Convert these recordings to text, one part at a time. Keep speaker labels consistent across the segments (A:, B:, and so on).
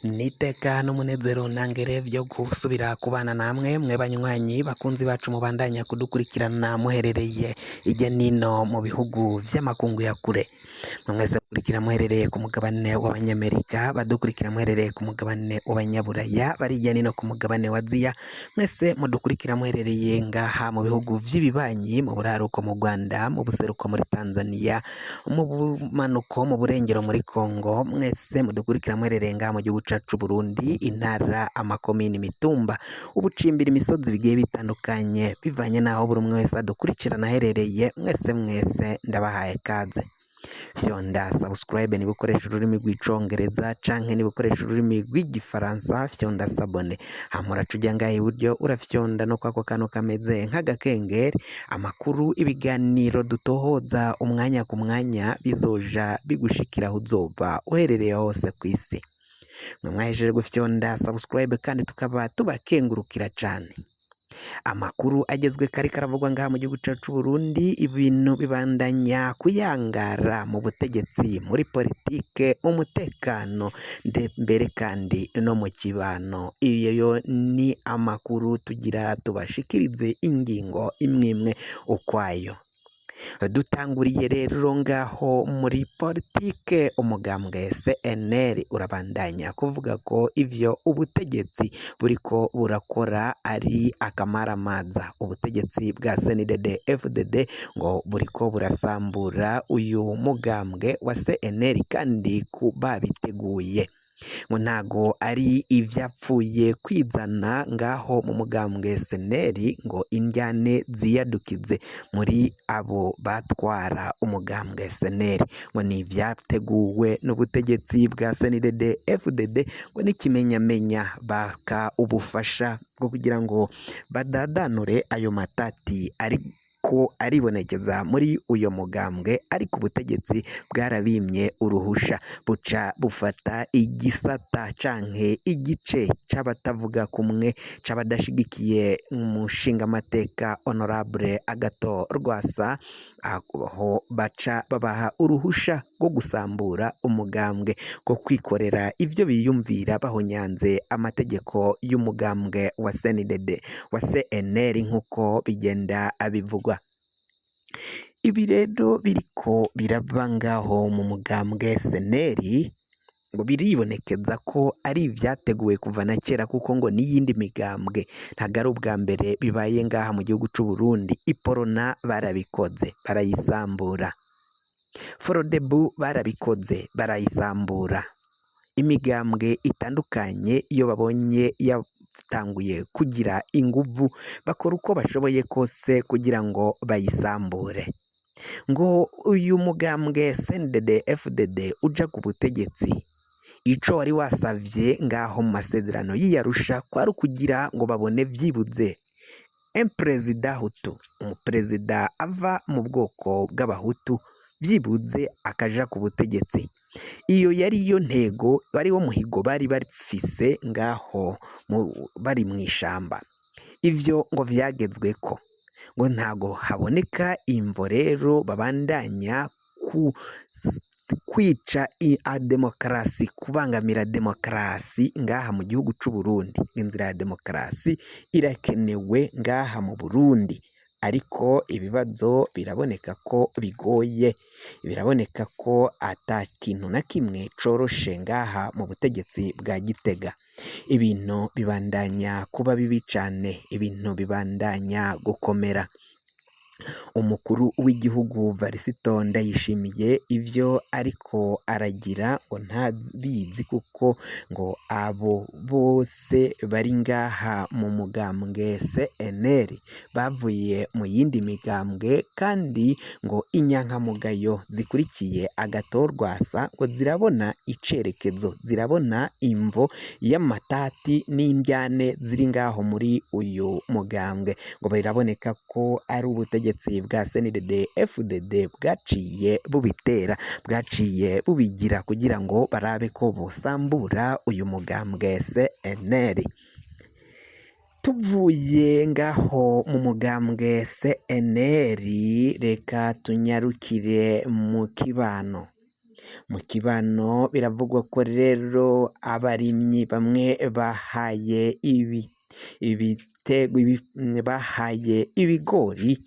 A: N'iteka n'umunezero ntangere vyo gusubira kubana namwe mwe banywanyi bakunzi bacu mubandanya kudukurikirana muherereye hirya nino mu bihugu vy'amakungu ya kure. Mwe mwese mukurikira muherereye ku mugabane w'Abanyamerika, badukurikira muherereye ku mugabane w'Abanyaburaya, bari hirya nino ku mugabane wa Aziya, mwese mudukurikira muherereye ngaha mu bihugu vy'ibibanyi, mu buraruko mu Rwanda, mu buseruko muri Tanzania, mu bumanuko mu burengero muri Congo, mwese mudukurikira muherereye ngaha mu gihugu cacu Burundi, intara, amakomini, imitumba, ubucimbira, imisozi bigiye bitandukanye, bivanye n'aho buri umwe wese adukurikirana aherereye, mwese mwese ndabahaye kaze. Fyonda subscribe niba ukoresha ururimi rw'icongereza canke niba ukoresha ururimi rw'igifaransa, fyonda s'abonner. Hama uraca uja ngaha iburyo, urafyonda no kwako kantu kameze nk'agakengeri. Amakuru, ibiganiro dutohoza umwanya ku mwanya bizoja bigushikira aho uzoba uherereye hose kw'isi. Mwe mwahejeje gufyonda subscribe kandi tukaba tubakengurukira cane. Amakuru agezwe kari karavugwa ngaha mu gihugu cacu Burundi, ibintu bibandanya kuyangara mu butegetsi, muri politike, mu mutekano, mbere kandi no mu kibano. Iyo yo ni amakuru tugira tubashikirize ingingo imwe imwe ukwayo. Dutanguriye rero ngaho muri politike, umugambwe CNL urabandanya kuvuga ko ivyo ubutegetsi buriko burakora ari akamaramaza. Ubutegetsi bwa CNDD FDD ngo buriko burasambura uyu mugambwe wa CNL kandi babiteguye. Ngo ntago ari ivyapfuye kwizana ngaho mu mugambwe CNL ngo indyane ziyadukize muri abo batwara umugambwe CNL, ngo ni ivyateguwe n'ubutegetsi bwa CNDD FDD, ngo n'ikimenyamenya baka ubufasha bwo kugira ngo badadanure ayo matati ariko aribonekeza muri uyo mugambwe, ariko ubutegetsi bwarabimye uruhusha, buca bufata igisata canke igice c'abatavuga kumwe, c'abadashigikiye umushingamateka Honorable Agathon Rwasa, aho baca babaha uruhusha rwo gusambura umugambwe, rwo kwikorera ivyo biyumvira bahonyanze amategeko y'umugambwe wa CNDD wa CNL nk'uko bigenda bivugwa. Ibi rero biriko biraba ngaho mu mugambwe CNL ngo biribonekeza ko ari ivyateguwe kuva na kera, kuko ngo n'iyindi migambwe ntabwo ari ubwa mbere bibaye ngaha mu gihugu c'u Burundi. Iprona barabikoze barayisambura, Frodebu barabikoze barayisambura. Imigambwe itandukanye iyo babonye yatanguye kugira inguvu bakora uko bashoboye kose kugira ngo bayisambure. Ngo uyu mugambwe CNDD FDD uja ku butegetsi, ico wari wasavye ngaho mu masezerano y'Arusha kwari ukugira ngo babone vyibuze un président hutu, umuperezida ava mu bwoko bw'Abahutu, vyibuze akaja ku butegetsi. Iyo yari yo ntego, wari wo muhigo bari bafise ngaho bari mw'ishamba. Ivyo ngo vyagezweko, ngo ntago haboneka imvo rero babandanya ku kwica demokarasi, kubangamira demokarasi ngaha mu gihugu c'u Burundi. Inzira ya demokarasi irakenewe ngaha mu Burundi, ariko ibibazo biraboneka ko bigoye, biraboneka ko ata kintu na kimwe coroshe ngaha mu butegetsi bwa Gitega. Ibintu bibandanya kuba bibi cane, ibintu bibandanya gukomera. Umukuru w'igihugu Varisito Ndayishimiye ivyo ariko aragira ngo ntabizi, kuko ngo abo bose bari ngaha mu mugambwe CNL bavuye mu yindi migambwe, kandi ngo inyankamugayo zikurikiye Agathon Rwasa ngo zirabona icerekezo, zirabona imvo y'amatati n'indyane ziri ngaho muri uyu mugambwe. Ngo biraboneka ko ari ubutegetsi bwa CNDD FDD bwaciye bubitera, bwaciye bubigira kugira ngo barabe ko bosambura uyu mugambwe CNL. Tuvuye ngaho mu mugambwe CNL, reka tunyarukire mu kibano. Mu kibano biravugwa ko rero abarimyi bamwe bahaye bahaye ibigori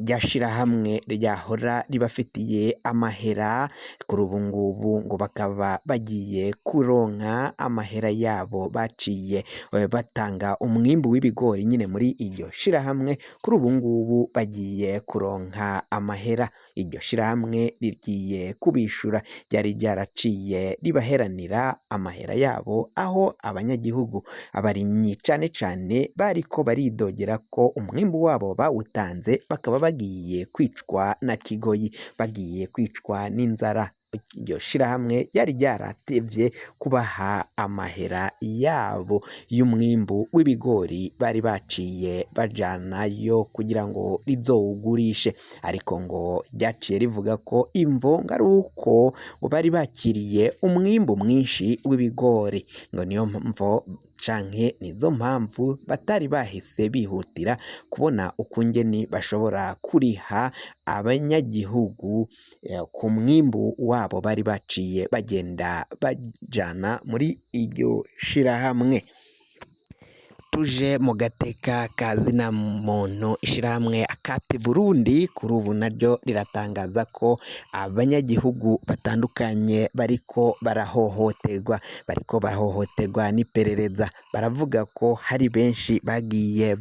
A: rya shirahamwe ryahora ribafitiye amahera, kuri ubu ngubu ngo bakaba bagiye kuronka amahera yabo baciye batanga umwimbu w'ibigori nyine muri iryo shirahamwe, kuri ubu ngubu bagiye kuronka amahera, iryo shirahamwe rigiye kubishura, ryari ryaraciye ribaheranira amahera yabo, aho abanyagihugu abarimyi cane cane bariko baridogera ko umwimbu wabo bawutanze bakaba bagiye kwicwa na kigoyi, bagiye kwicwa n'inzara, iryo shirahamwe ryari ryaratevye kubaha amahera yabo y'umwimbu w'ibigori bari baciye bajanayo kugira ngo rizowugurishe, ariko ngo ryaciye rivuga ko imvo ngo ari uko bari bakiriye umwimbu mwinshi w'ibigori, ngo niyo mvo canke nizo mpamvu batari bahise bihutira kubona ukungene bashobora kuriha abanyagihugu ku mwimbu wabo bari baciye bagenda bajana muri iryo shirahamwe. Tuje mu gateka ka zina muntu, ishirahamwe Akati Burundi kuri ubu naryo riratangaza ko abanyagihugu batandukanye bariko barahohoterwa, bariko bahohoterwa n'iperereza, baravuga ko hari benshi bagiye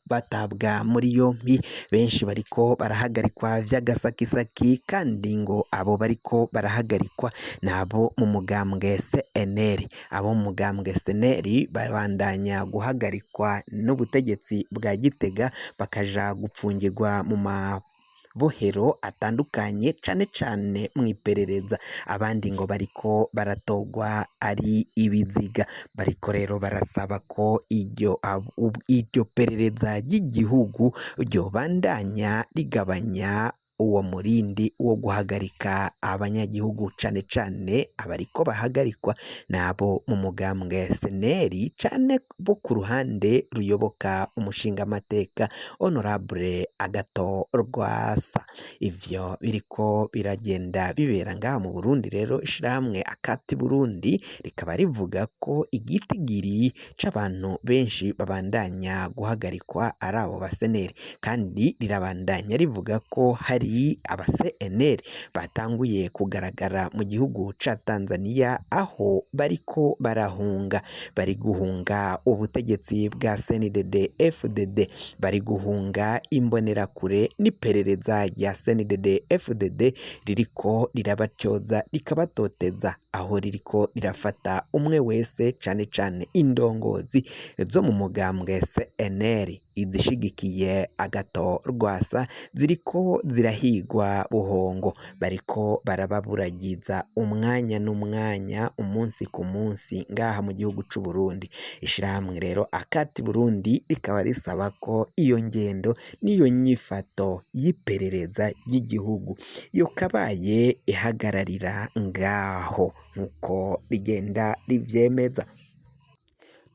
A: batabwa muri yompi, benshi bariko barahagarikwa vy'agasakisaki, kandi ngo abo bariko barahagarikwa nabo mu mugambwe CNL, abo mu mugambwe CNL babandanya guhagarikwa n'ubutegetsi bwa Gitega bakaja gupfungirwa mu mabohero atandukanye cane cane mw'iperereza, abandi ngo bariko baratogwa ari ibiziga, bariko rero barasaba ko iryo perereza ry'igihugu ryobandanya rigabanya uwo murindi wo guhagarika abanyagihugu cane cane abariko bahagarikwa nabo mu mugambwe CNL cane bo ku ruhande ruyoboka umushingamateka Honorable Agathon Rwasa. Ivyo biriko biragenda bibera ngaha mu Burundi rero ishirahamwe Akati Burundi rikaba rivuga ko igitigiri c'abantu benshi babandanya guhagarikwa ari abo ba CNL, kandi rirabandanya rivuga ko hari aba CNL batanguye kugaragara mu gihugu ca Tanzania, aho bariko barahunga, bari guhunga ubutegetsi bwa CNDD FDD, bari guhunga imbonerakure n'iperereza rya CNDD FDD ririko rirabatyoza rikabatoteza, aho ririko rirafata umwe wese cane cane indongozi zo mu mugambwe CNL izishigikiye Agathon Rwasa ziriko zirahigwa buhongo, bariko barababuragiza umwanya n'umwanya, umunsi ku munsi ngaha mu gihugu c'u Burundi. Ishirahamwe rero Akati Burundi rikaba risaba ko iyo ngendo n'iyo nyifato y'iperereza ry'igihugu yokabaye ihagararira ngaho nkuko rigenda rivyemeza.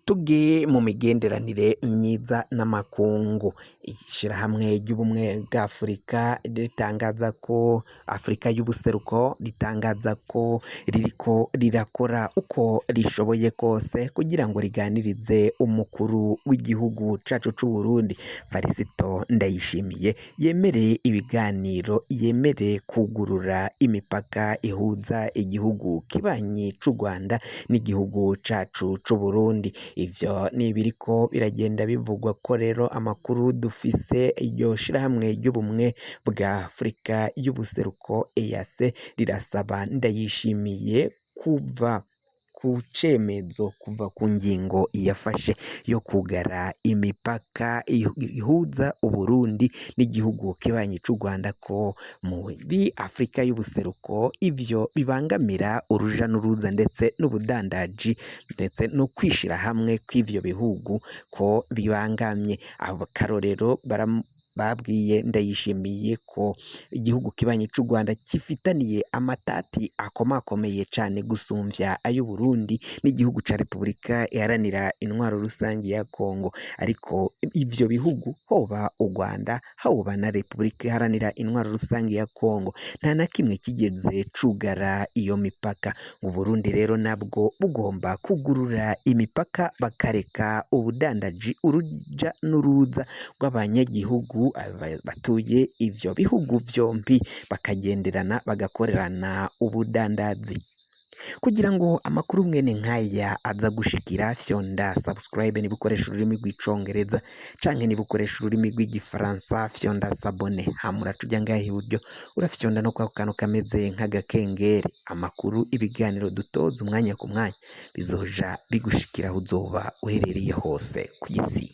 A: Tugiye mu migenderanire myiza n'amakungu, ishirahamwe ry'ubumwe bwa Afurika ritangaza ko Afurika y'ubuseruko ritangaza ko ririko rirakora uko rishoboye kose kugira ngo riganirize umukuru w'igihugu cacu c'u Burundi Varisito Ndayishimiye, yemere ibiganiro, yemere kugurura imipaka ihuza igihugu kibanyi c'u Rwanda n'igihugu cacu c'u Burundi. Ivyo ni ibiriko biragenda bivugwa ko rero amakuru dufise iryo shirahamwe ry'ubumwe bwa Afurika y'ubuseruko EAC rirasaba Ndayishimiye kuva ku cemezo, kuva ku ngingo yafashe yo kugara imipaka ihuza Uburundi n'igihugu kibanyi c'u Rwanda, ko muri Afurika y'ubuseruko ivyo bibangamira uruja n'uruza ndetse n'ubudandaji ndetse no kwishira hamwe kw'ivyo bihugu ko bibangamye. Akarorero Babwiye Ndayishimiye ko igihugu kibanyi c'u Rwanda gifitaniye amatati akomakomeye cane gusumvya ay'Uburundi n'igihugu ca Repubulika Iharanira Intwaro Rusangi ya Kongo. Ariko ivyo bihugu, hoba u Rwanda, hoba na Repubulika Iharanira Intwaro Rusangi ya Kongo, nta na kimwe kigeze cugara iyo mipaka. Mu Burundi rero nabwo bugomba kugurura imipaka, bakareka ubudandaji, uruja n'uruza rw'abanyagihugu batuye ivyo bihugu vyompi, bakagenderana, bagakorerana ubudandazi. Kugira ngo amakuru mwene nk'aya aza gushikira, fyonda subscribe niba ukoresha ururimi rw'Icongereza, canke niba ukoresha ururimi rw'Igifaransa fyonda s'abonner. Hama uraca uja ngaha iburyo, urafyonda no kwako kantu kameze nk'agakengeri. Amakuru, ibiganiro dutoza umwanya ku mwanya bizoja bigushikira aho uzoba uherereye hose kw'isi.